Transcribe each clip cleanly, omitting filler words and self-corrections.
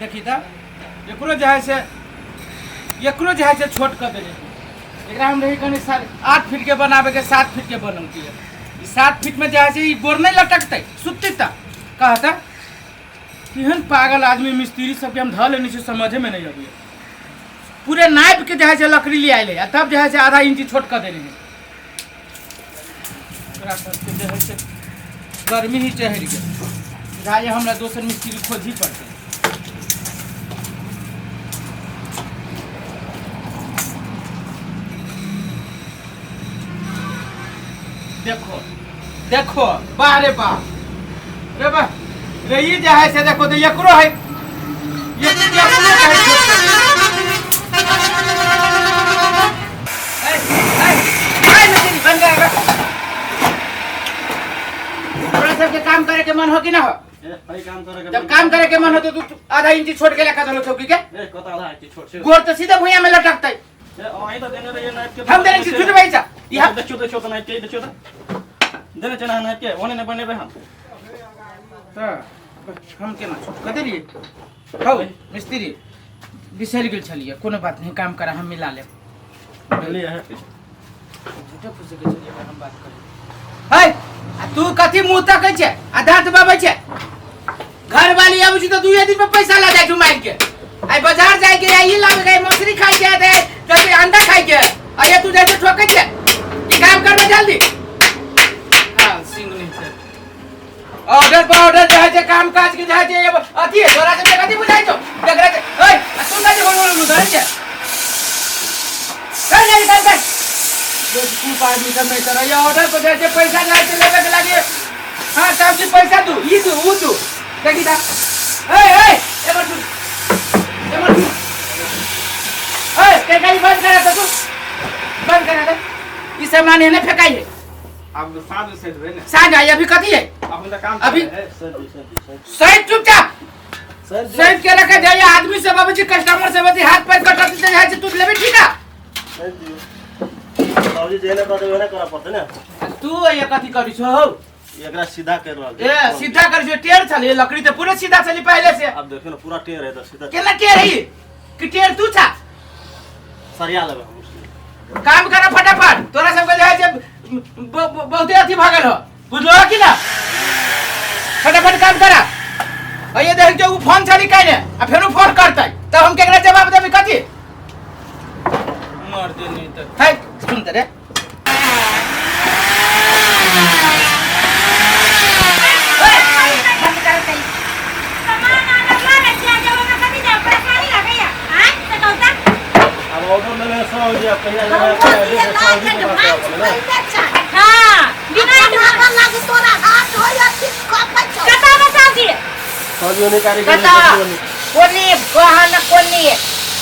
देखी तऽ एकरो जे है से, एकरो जे है से छोट कऽ देने। एकरा हम रही कनि 8 फीट के बनाबे के, 7 फीट के बनौती है। ई 7 फीट में जे है से ई गोर नहीं लटकतै सुतती तऽ कहता। केहन पागल आदमी मिस्त्री सबके हम धऽ लेने छी, समझे में नहीं अबैया। पूरे नापि के जे है से लकड़ी ले आयल आ तब जे है से आधा इंची छोट कऽ देने है। एकरा सबके जे है से गर्मी ही चढ़ि गेल बुझाइए, हमरा दोसर मिस्त्री खोजही पड़तै। देखो देखो, वाह रे वाह रे वाह रे, ई जे है से देखो तो एकरो है, एकरो जे है छोट कऽ देने। ऐ, ऐ, ऐ, मिस्त्री, बन गया बस। तोरा सबके काम करे के मन हो कि ना हो? ए, है काम करे के। जब काम करे के मन हो तो तू आधा इंची छोड़ के लगा दलो चौकी के। ए, कत आधा इंची छोट छै? गोर तो सीधे भुइया में लटकतै। ए, अहीं तऽ देने रहियै नापि के। हम देने छी झूठ भाई सा यहाँ देखियौ, देखियौ तऽ नापि के, देखियौ तऽ देने छै ना नापि के, ओने नहि बनेबै हम। तऽ हम केना छोट कऽ देलियै हौ मिस्त्री? बिसरि गेल छलियै, कोनो बात नहीं, काम करा, हम मिला लेब। बुझलियै है। झूठे फूसे के छलियै हम बात करी है। आ तू कथी मुंह तकै छै आ दांत बाबै छै? घर वाली आबै छै तऽ दुए दिन पर पैसा ला जाइ छै मांगि के। आइ बाजार जाय के, ई लाबे के, मछली खाय के है, तऽ अंडा खाय के, आ ये तू जाइ छै ठोकै छै। ई काम करबे जल्दी। हाँ, सिंह नहीं छै। ऑर्डर पर ऑर्डर जे है छै काम काज के जे है छै एगो अथी है। तोरा सबके कथी बुझाइ छौ? देख रहे छै। ओइ, आ सुन ना, जे गोल गोल धरै छै। चल जल्दी काम कर। बेवकूफ आदमी सब नहीं तरह ये ऑर्डर पर जाइ छै, पैसा जाइ छै लेबे के लागे। हाँ साहब जी, पैसा दू, ई दू, ऊ दू। देखी ता, ए ए, एमर सुन, एमर सुन। ए, के गाड़ी बंद करा दे, तू बंद करा दे। ई सामान एने फेकाई है। आब साँझ से देबै ने। साँझ आई, अभी कथी है? अखन तऽ काम अभी- चलै है। सर जी, सर जी, सर। सही, चुपचाप सर जी। सही के रखे जाइए। आदमी सब अबै छै, कस्टमर सब अबै छै, हाथ पैर कटत जाइ छै, तू लेबै ठीक है। सर जी, बाबूजी जेहने कहतै ओहने करऽ पड़तै ने। तू ये कथी करी छौ हौ? एकरा सीधा कर रहल छै। ए, सीधा करी छौ? टेढ़ छलै लकड़ी तऽ पूरे सीधा छलै पहले से। आब देखियौ ने, पूरा टेढ़ है तऽ सीधा। केना टेढ़ है कि टेढ़ तू छा? सरिया लेबै हम। काम कर फटाफट। तोरा सबके जे है से बहुते अथी भऽ गेल हो, बुझलो कि ना? फटाफट काम करा। आ ये देख जो उ फोन छली काने आ फेरो फोन करतै तब हम केकरा जवाब देबै? कथी मर दे नहीं तऽ है। सुन त रे। बंद कर कहीं सामान ऑर्डर लागे छै, जब हमरा कथी जाब परेशानी लागैया आय से कहता। आब ऑर्डर लेबै सौ जी, आब कहिया लेबै? हमरो कहिया लिए लेबै, सौ जी लागे के बात भात छै ने। पहिले छै। हां, बिना हमरा लागे तोरा हाथ होय अथी कपै छौ। कता बसाव जी? सौ जी, ओने कारीगर कता? कोनी कहाँ न कोनी।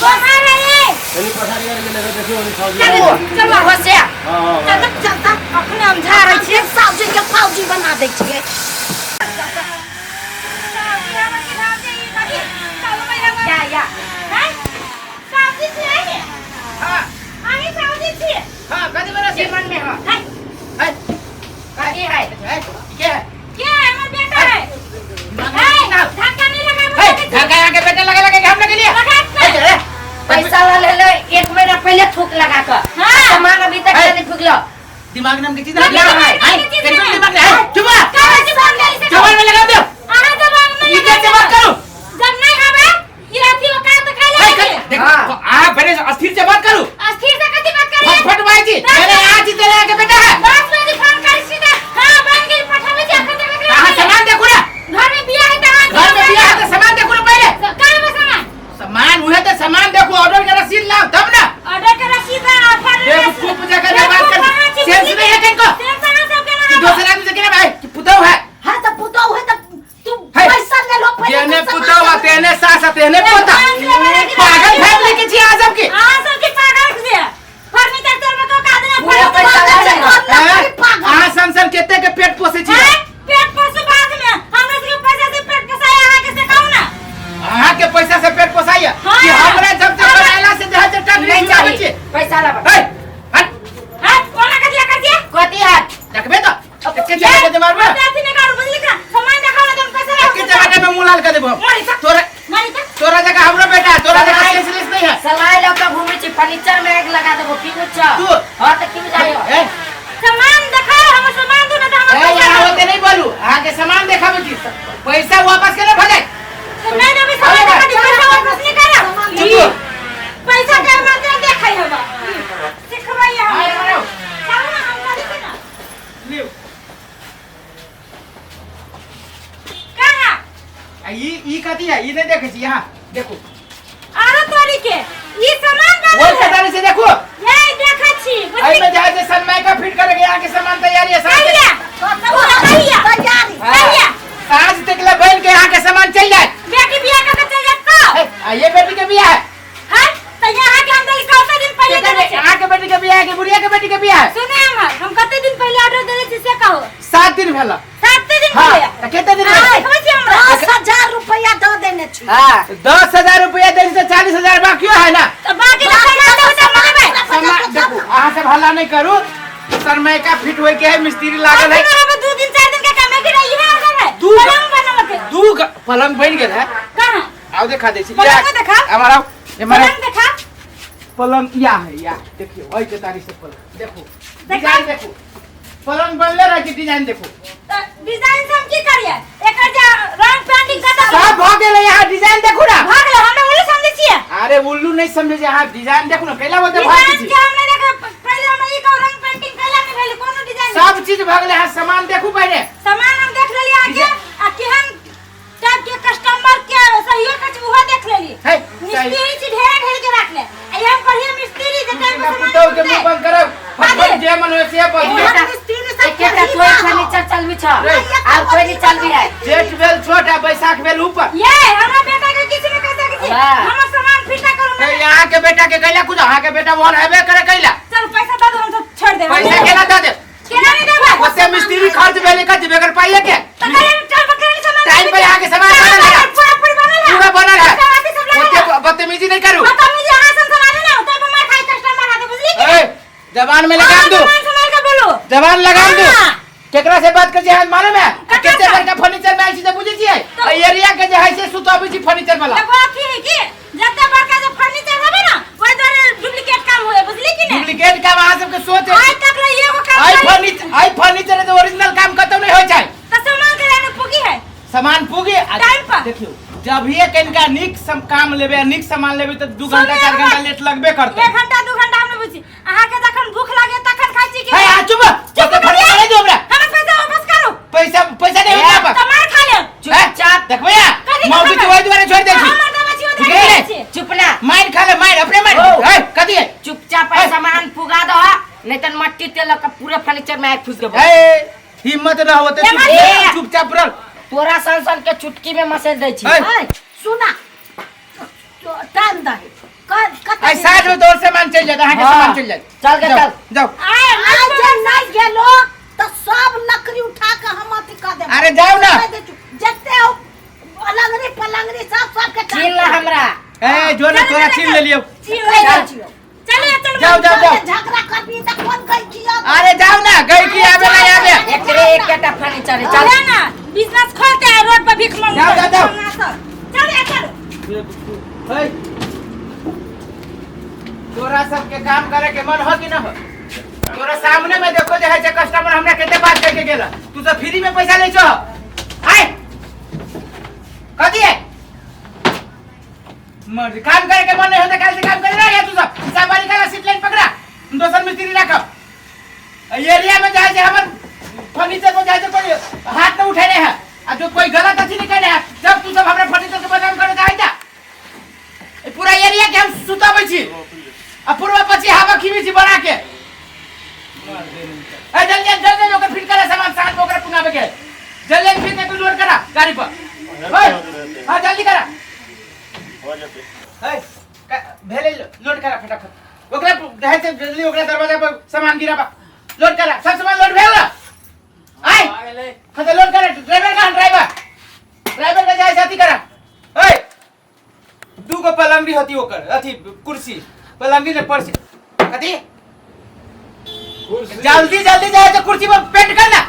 कहाँ रहे? एनी पछाड़ी गाड़ी लेबै, देखियौ ओनी सौ जी। चलू चलू होसे। हँ हँ। चल चलता। अखने हम झाड़ै छियै। साउजी के फौजी बना दै छियै। या या। हां हां, कथी बना छी? जीवन में हाँ है। कथी है? है के है? है धक्का के बेटा लगे लगे हम लगे लिए। है पैसा ला ले ले एक महीना पहले थूक लगा कर। हाँ। सामान अभी तक है। नहीं फूकलो। दिमाग नाम की चीज ना, ना दिमाग है। नाम के चीज तेरे नहीं। दिमाग नहीं है, चुप रह। जबान में लगा दो। इज्जत से बात करो। जब नहीं हवे ये अथी औकात खाइ है, ले। देख। हाँ। आ बड़े अस्थिर से बात करो। अस्थिर से कथी बात करिए? फट फट भाई जी, मेरे आज ही तेरे आगे बेटा है। 10 बजे फोन करी सीधा। हाँ, बन गेल, पठाबै छी अखन तक। कहाँ सामान देखो ना। घर में बियाह है तहाँ। घर में बियाह है तो सामान देखो ना पहले। कहाँ में सामान? सामान उहे तो सामान देखो, ऑर्डर के रसीद लाओ तब ना। ऑर्डर के रसीद है ऑफर। बेवकूफ जगह में बात कर, सेंस नहीं है किनको सेंस अहाँ सबके कि ना। दूसरे आदमी से केना भाई कि पुतौ है। हाँ तो पुतौ है तो तू है। पैसा ले लो पहले। जेने तू सामान पुतौ ले लो। तेने सास आ तेने पोता। एडवांस लेबै लगी। पागल फैमिली के छी आजब के। अहाँ सबके पागल छियै, फर्नीचर तोड़बै के औकात नहि। पूरा पैसा फर्नीचर ले लो। हैं? पागल। अहाँ सन सन केते के पेट पोसै छी? हैं? पेट पोसू बाद में, हमरा सबके पैसा से पेट पोसाय अहाँ के से कहू ना। अहाँ के पैसा से पेट पोसाइया? हाँ। कि हमरा जब जब बनायला से देह से टक नहीं नहीं चाहे चाहिए छी। पैसा ला। हे, हट। हैं? कोना कथी कर दिया? कथी है? देखबे तो एके जगह के मारबे। अथी नहीं करू, बुझली का? सामान देखाओ ना, तुम पैसा एके जगह में मुंह लाल कर देबो। मारी तक। तोरा मारी तक। तोरा सलाई लऽ कऽ घूमै छी, फर्नीचर में आगि लगा देबो की बुझ छ? तू? हां तऽ की बुझाइयो? ए सामान देखाओ, हमर सामान दू ना तऽ हमर ए पैसा यहाँ दू। होते नहीं बोलू, अहाँ के सामान देखाबै छी, पैसा वापस केना भऽ जाय? तऽ नहि देबै सामान देखा दी, पैसा वापस नहीं करब। चुप। पैसा के मात्र देखै हम सिखबै हम। आइ मरो। चलू ना, हम करी छी ना। लिउ। कहाँ? आ ई ई कथी है? ई नहि देखै छी, यहाँ देखू। आरो तोरी के ई सामान ओहि बनल है। कतारी से देखू। ये देखै छी बुझली? एहिमे जे है से सनमाइका फिट करे के अहाँ के सामान तैयारी है साँझ कहिया? कहिया? तैयारी। हाँ। कहिया? साँझ तक ले बन के अहाँ के सामान चलि जायत। बेटी बियाह कऽ के चलि जायत तऽ? हे, आ ये बेटी के बियाह है। हाँ? तऽ यहाँ के हम देली कते दिन पहिले देने छी? अहाँ के बेटी के बियाह है कि बुढ़िया के बेटी के बियाह है? सुने हमर, हम कते दिन पहिले ऑर्डर देने छी से कहू। 7 दिन भेल। 7 दिन हाँ, भेलै। तऽ कते दिन अहाँ भेल? देखबै छी हमरा? 10,000 रुपया दऽ देने छी। हां। 10,000 रुपया दै छी तऽ 40,000 बाकियो है ना। तऽ बाकी तऽ सामान देबै तऽ मंगेबै। सामान देखू, अहाँ सब हल्ला नहीं करू। सनमाइका फिट होय के है, मिस्त्री लागल है। अखन हमे 2 दिन 4 दिन के काम है कि नहीं? इहे ऑर्डर है। पलंग बनबऽ के। दू पलंग बनि गेल है। कहाँ? आओ देखा दै छी। पलंगो देखा। हमारा आओ, एम्हर आओ। पलंग देखा। पलंग या है, या देखियो, ओहि के तारीख से पलंग देखू। देखा। डिजाइन देखू, पलंग बनले रहे छै, डिजाइन देखू। तऽ डिजाइन से हम की करियै? एकर जे रंग पेंटिंग कतऽ? सब भऽ गेलै, यहाँ डिजाइन देखू ना। भऽ गेलै, हमरा उल्लू समझै छियै? अरे उल्लू नहीं समझे छै, अहाँ डिजाइन देखू ना, कैला बोलते भाग डिजाइन छी। के हम नहि देखे। पहिले हमरा ई कहू, रंग पेंटिंग कैला नहि भेलै? कोनो डिजाइन नहि। सब चीज भऽ गेलै, अहाँ सामान देखू पहिले। सामान हम देख लेली आके, आ केहन टाइप के कस्टमर के सहयोग करै छै उहो देख लेली। है सही। मिस्त्री छी ढेर ढेर के राख ले, आ ई हम कहिए मिस्त्री जे टाइम पर सामान पुतहु के मुंह मिलतै। बंद करब, फटफट जे मन होइ से बजियौ। हम मिस्त्री सब एकेटा के तोर फर्नीचर चलबी छ, आर कोई नहीं चलबी है। जेठ भेल छोट आ बैसाख भेल ऊपर। ये हमरा बेटा के किछु नहि कहि सकै छी। वाह। हमर सामान फिटा करू। हे, अहाँ के बेटा के कैला कुछ? अहाँ के बेटा वहन हेबे करे कैला? चल, पैसा दऽ दू, हम सब छोड़ देब। पैसा केना दऽ देब? केना नहि देबै? ओते मिस्त्री खर्च भेलै कथी बेगर पाइए के? तऽ कहिया टाइम पर करेली सामान? टाइम पर अहाँ के सामान बनल है। पूरा पूरी बनल है। पूरा बनल है। पैसा वासी सब लागल ओते है। बदतमीजी नहीं करू। बदतमीजी अहाँ सन समाने ना होतै पर मार खाई कस्टमर हाथे, बुझली कि? ए, जबान में लगाम दू। सामान संभाल के बोलो। जबान लगाम दू। हाँ। केकरा से बात कर छी अहाँ मालूम है? ककरा कते से? बड़का फर्नीचर में आइ छी से बुझै छियै? तो- एहि एरिया के जे है से सुताबै छी फर्नीचर वाला। देखो, अथी है कि जते बड़का जे फर्नीचर होबे ना, ओहि दुआरे डुप्लीकेट काम होए, बुझली कि ने? डुप्लीकेट काम अहाँ सबके सोच है। आइ तक ले एगो काम आई करी। फर्नीचर, आई फर्नीचर है, ओरिजिनल काम कतौ नहीं होइ छै। तऽ सामान के लाने पुगी है। सामान पुगे टाइम पर। देखियौ, जब ही कनिका नीक सम काम लेबै आ नीक सामान लेबै तऽ 2 घंटा सुनिए 4 घंटा हमरा। लेट लगबे करतै। 1 घंटा 2 घंटा हम नहि बुझी। अहाँके जखन भूख लागे तखन खाइ छी कि? हे, आ चुप। चुप ओते करिए। फर्नीचर नहीं दू हमरा। हमर पैसा वापस करू। पैसा पैसा नहीं होता तऽ मार खा लेब। चुपचाप। देखबै आ कथी मौगी देखबै? के ओहि दुआरे छोड़ि दै छी। हमर दवा छी, ओहि ठीक दुआरे है? खाइ छी। चुप ना। मारि खा ले, मारि अपने मारि। ओ। हे, कथी है? चुपचाप ए। सामान पुगा दो, नहीं तो मट्टी तेल के पूरा फर्नीचर में आग फूस देबो। हे, हिम्मत न होते। ए, मार। चुपचाप रह। तोरा सन सन के चुटकी में मसल दै छी। ए। ऐ, सुना, टाइम दही कते आई दिन? साँझ में दौड़ सामान चलि जायत, अहाँके हाँ। सामान चलि जायत। चल गे, जाउ, चल। जाउ। आइ आइ जे नहि गेलो तऽ सब लकड़ी उठा के हम अथी कऽ देब। अरे जाउ ना। कहि दै छी, जते हो पलंगरी पलंगरी सब सबके छीन ला हमरा। ए, जो ना, तोरा छीन लेलियौ। चल चल। चल चल। जाउ जाउ जाउ। झगड़ा करबी तऽ कोन गई की? अरे जाउ ना, गई की आबे ना आबे। एकरे एकटा फर्नीचर है, चल। चल ना, बिजनेस खोलते हैं रोड पर भीख मांगते। जाओ, जाओ, जाओ। चल या चल। हे, तोरा सबके काम करे के मन हो कि न हो? तोरा सामने में देखो जे है से कस्टमर हमरा कते बात करके गेल। तू सब फ्री में पैसा लै छो? आय कथी है मर काम करे के मन नहीं होता, काल से काम करे ना या तू सब हिसाब वाली करा, सीट लाइन पकड़ा, दोसर मिस्त्री राखब। एरिया में जाए से हमर फर्नीचर पर जाए से कोई हाथ न उठेने है आ जो कोई गलत अथी नहीं करने है, जब तू सब हमरा फर्नीचर के बदनाम करे जाए जा। ई पूरा एरिया के हम सुताबै छी आ पूर्वा पछी हवा खीबै छी बना के। ए, जल्दी जल्दी जल्दी ओकर फिट करा सामान, साँझ में ओकरा पुंगाबे के। जल्दी जल्दी फिट के लोड करा गाड़ी पर। ओए, हाँ, जल्दी करा। हो जेतै। ए, भेलै, लोड करा फटाफट ओकरा दहे से जल्दी, ओकरा दरवाजा पर सामान गिराबा। लोड करा, सब सामान लोड भेल ना? आय हाँ, तो लोड करा। ड्राइवर कहाँ? ड्राइवर, ड्राइवर का जाए साथी करा। ओए, दू गो पलंगड़ी होती ओकर अथी कुर्सी, पलंगड़ी ने पर्सी कथी। जल्दी जल्दी जाए तो कुर्सी पर पेंट करना,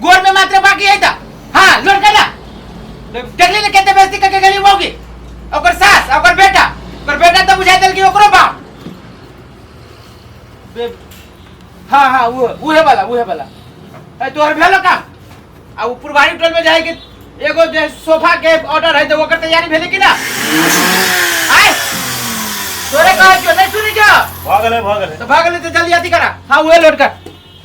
गोर में मात्र बाकी है था। हाँ, लोड करना। देखली ने केते बेइज्जती करके गेली मौगी, ओकर सास ओकर बेटा। ओकर बेटा तऽ बुझाइ देल कि ओकरो बाप बे हाँ हाँ वो उहे वाला उहे वाला ए तोहर भेलो काम आ उ पुरवारी टोल में जाए के एगो जे सोफा के ऑर्डर है तो ओकर तैयारी भेलै कि ना? आय तोरे कहै छियो, नहीं सुनै छौ? भऽ गेलै, भऽ गेलै। तो भऽ गेलै तऽ जल्दी अथी करा। हाँ, उहे लोड कर।